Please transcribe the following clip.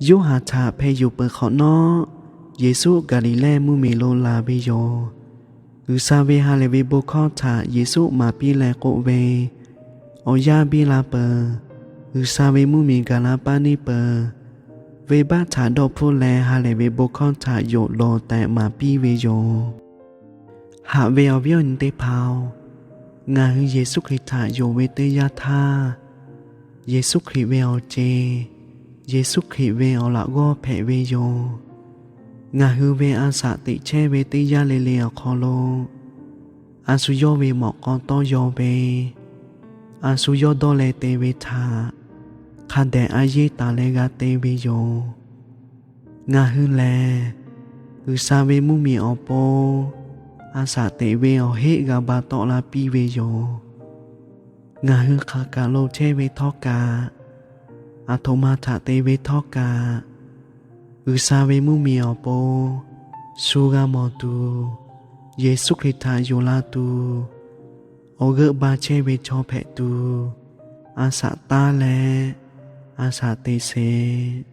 Yoˇhanˬ htaꞈ hpeh yuˬ peuˬ hk'awꞈ nawˉ, Yeˍsuˆ Gaˍliˍlehˇ mvuhˇmiˬ lo laˬ ve yoˬ. G'uiˬsha ve ha lehˬ ve bon hkawˇ htaꞈ Yeˍsuˆ maˍ piˇ leh k'oˆ ve, Awˬ yanˇ biˇ la peuˬ. G'uiˬsha ve mvuhˇmiˬ gaˬ la paˇ neˇ peuˬ. Venˇbaˆ htaꞈ dawˇ hpfuhˇ leh ha lehˬ ve bon hkawˇ htaꞈ yonˍ lawˬ tehꞈ maˍ piˇ ve yoˬ. Haꞈ ve awˬ viˉ awˬ nyi teˇ hpaˍ-oˬ, ngaˬ hui Yeˍsuˆ Hkriꞈ htaꞈ yonˍ ve teˇ yanˇ htaˇ, Yeˍsuˆ Hkriꞈ ve awˬ ceˬ, Yeˍsuˆ Hkriꞈ ve awˬ laꞈ g'awˇ hpehꞈ ve yoˬ. Ngaˬ hui ve a shaꞈ teꞈ chehˇ ve teˇ yanˇ le le awˬ hk'aw lo, a shu yawˇ ve mawꞈ k'aw tawˇ yaw ve, a shu yawˇ dawˇ leh te ve htaꞈ hk'a dehꞈ a yeˇ taˍ leh g'a te ve yoˬ. Ngaˬ hui lehˬ, G'uiˬsha ve mvuhˇmiˬ awˬ pon a shaꞈ teꞈ ve awˬ heˆ g'a ba tawˆ la piˇ ve yoˬ. Ngaˬ hui hk'aˬ kaˬ lo chehˇ ve htawˇ kaꞈ, aˬ htoꞈ ma htaꞈ te ve htawˇ kaꞈ, G'uiˬsha ve mvuhˇmiˬ awˬ pon shu g'a mawˬ tuˬ, Yeˍsuˆ Hkriꞈ htaꞈ yonˍ la tuˬ, awˬ g'euˆ ba chehˇ ve chaw hpehꞈ tuˬ, a shaꞈ taˉ leh a shaꞈ teꞈ sheˍ.